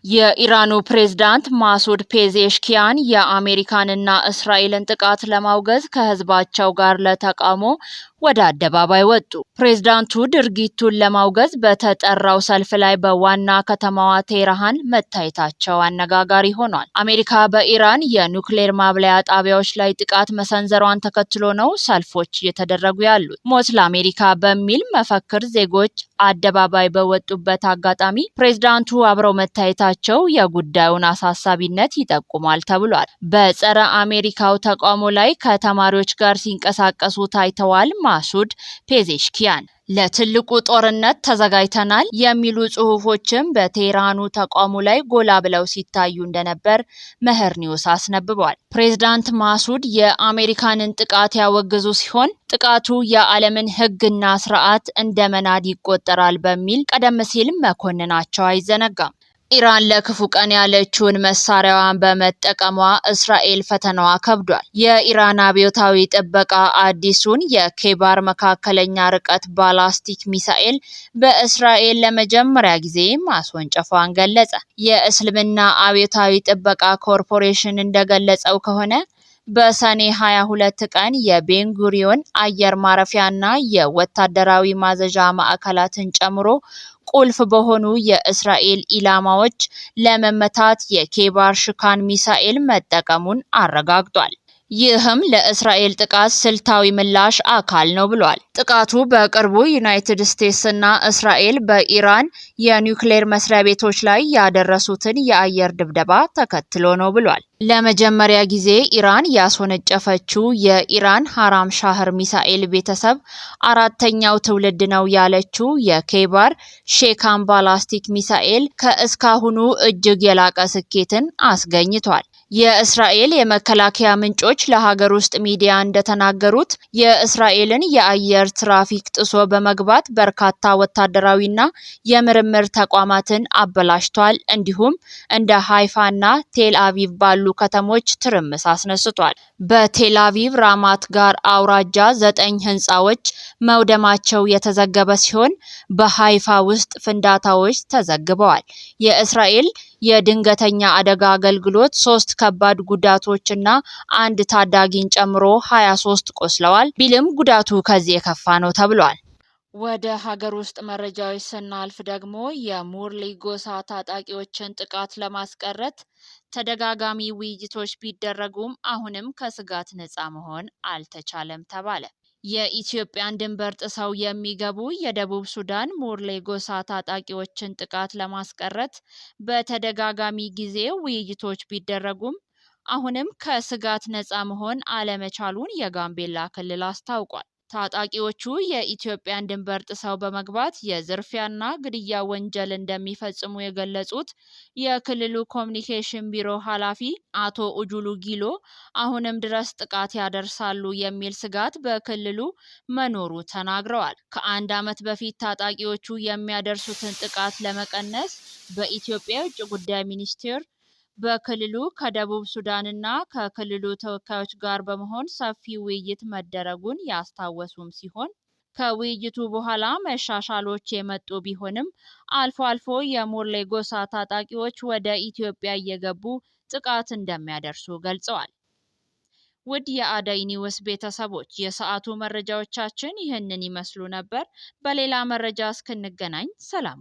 የኢራኑ ፕሬዝዳንት ማሱድ ፔዜሽኪያን የአሜሪካንና እስራኤልን ጥቃት ለማውገዝ ከህዝባቸው ጋር ለተቃውሞ ወደ አደባባይ ወጡ። ፕሬዝዳንቱ ድርጊቱን ለማውገዝ በተጠራው ሰልፍ ላይ በዋና ከተማዋ ቴህራን መታየታቸው አነጋጋሪ ሆኗል። አሜሪካ በኢራን የኑክሌር ማብላያ ጣቢያዎች ላይ ጥቃት መሰንዘሯን ተከትሎ ነው ሰልፎች እየተደረጉ ያሉት። ሞት ለአሜሪካ በሚል መፈክር ዜጎች አደባባይ በወጡበት አጋጣሚ ፕሬዝዳንቱ አብረው መታየታቸው የጉዳዩን አሳሳቢነት ይጠቁማል ተብሏል። በጸረ አሜሪካው ተቃውሞ ላይ ከተማሪዎች ጋር ሲንቀሳቀሱ ታይተዋል። ማሱድ ፔዜሽኪያን ለትልቁ ጦርነት ተዘጋጅተናል የሚሉ ጽሁፎችም በቴህራኑ ተቃውሞ ላይ ጎላ ብለው ሲታዩ እንደነበር መህር ኒውስ አስነብቧል። ፕሬዝዳንት ማሱድ የአሜሪካንን ጥቃት ያወግዙ ሲሆን ጥቃቱ የዓለምን ሕግና ስርዓት እንደ መናድ ይቆጠራል በሚል ቀደም ሲል መኮንናቸው አይዘነጋም። ኢራን ለክፉ ቀን ያለችውን መሳሪያዋን በመጠቀሟ እስራኤል ፈተናዋ ከብዷል። የኢራን አብዮታዊ ጥበቃ አዲሱን የኬባር መካከለኛ ርቀት ባላስቲክ ሚሳኤል በእስራኤል ለመጀመሪያ ጊዜ ማስወንጨፏን ገለጸ። የእስልምና አብዮታዊ ጥበቃ ኮርፖሬሽን እንደገለጸው ከሆነ በሰኔ 22 ቀን የቤንጉሪዮን አየር ማረፊያና የወታደራዊ ማዘዣ ማዕከላትን ጨምሮ ቁልፍ በሆኑ የእስራኤል ኢላማዎች ለመመታት የኬባር ሽካን ሚሳኤል መጠቀሙን አረጋግጧል። ይህም ለእስራኤል ጥቃት ስልታዊ ምላሽ አካል ነው ብሏል። ጥቃቱ በቅርቡ ዩናይትድ ስቴትስ እና እስራኤል በኢራን የኒውክሌር መስሪያ ቤቶች ላይ ያደረሱትን የአየር ድብደባ ተከትሎ ነው ብሏል። ለመጀመሪያ ጊዜ ኢራን ያስወነጨፈችው የኢራን ሀራም ሻህር ሚሳኤል ቤተሰብ አራተኛው ትውልድ ነው ያለችው የኬባር ሼካን ባላስቲክ ሚሳኤል ከእስካሁኑ እጅግ የላቀ ስኬትን አስገኝቷል። የእስራኤል የመከላከያ ምንጮች ለሀገር ውስጥ ሚዲያ እንደተናገሩት የእስራኤልን የአየር ትራፊክ ጥሶ በመግባት በርካታ ወታደራዊና የምርምር ተቋማትን አበላሽቷል። እንዲሁም እንደ ሃይፋና ቴል አቪቭ ባሉ ከተሞች ትርምስ አስነስቷል። በቴል አቪቭ ራማት ጋር አውራጃ 9 ህንፃዎች መውደማቸው የተዘገበ ሲሆን በሃይፋ ውስጥ ፍንዳታዎች ተዘግበዋል። የእስራኤል የድንገተኛ አደጋ አገልግሎት 3 ከባድ ጉዳቶችና አንድ ታዳጊን ጨምሮ 23 ቆስለዋል ቢልም ጉዳቱ ከዚህ የከፋ ነው ተብሏል። ወደ ሀገር ውስጥ መረጃዎች ስናልፍ ደግሞ የሙርሌ ጎሳ ታጣቂዎችን ጥቃት ለማስቀረት ተደጋጋሚ ውይይቶች ቢደረጉም አሁንም ከስጋት ነፃ መሆን አልተቻለም ተባለ። የኢትዮጵያን ድንበር ጥሰው የሚገቡ የደቡብ ሱዳን ሙርሌ ጎሳ ታጣቂዎችን ጥቃት ለማስቀረት በተደጋጋሚ ጊዜ ውይይቶች ቢደረጉም አሁንም ከስጋት ነፃ መሆን አለመቻሉን የጋምቤላ ክልል አስታውቋል። ታጣቂዎቹ የኢትዮጵያን ድንበር ጥሰው በመግባት የዝርፊያና ግድያ ወንጀል እንደሚፈጽሙ የገለጹት የክልሉ ኮሚኒኬሽን ቢሮ ኃላፊ አቶ ኡጁሉ ጊሎ አሁንም ድረስ ጥቃት ያደርሳሉ የሚል ስጋት በክልሉ መኖሩ ተናግረዋል። ከአንድ ዓመት በፊት ታጣቂዎቹ የሚያደርሱትን ጥቃት ለመቀነስ በኢትዮጵያ የውጭ ጉዳይ ሚኒስቴር በክልሉ ከደቡብ ሱዳንና ከክልሉ ተወካዮች ጋር በመሆን ሰፊ ውይይት መደረጉን ያስታወሱም ሲሆን ከውይይቱ በኋላ መሻሻሎች የመጡ ቢሆንም አልፎ አልፎ የሙርሌ ጎሳ ታጣቂዎች ወደ ኢትዮጵያ እየገቡ ጥቃት እንደሚያደርሱ ገልጸዋል። ውድ የአደይ ኒውስ ቤተሰቦች፣ የሰዓቱ መረጃዎቻችን ይህንን ይመስሉ ነበር። በሌላ መረጃ እስክንገናኝ ሰላም።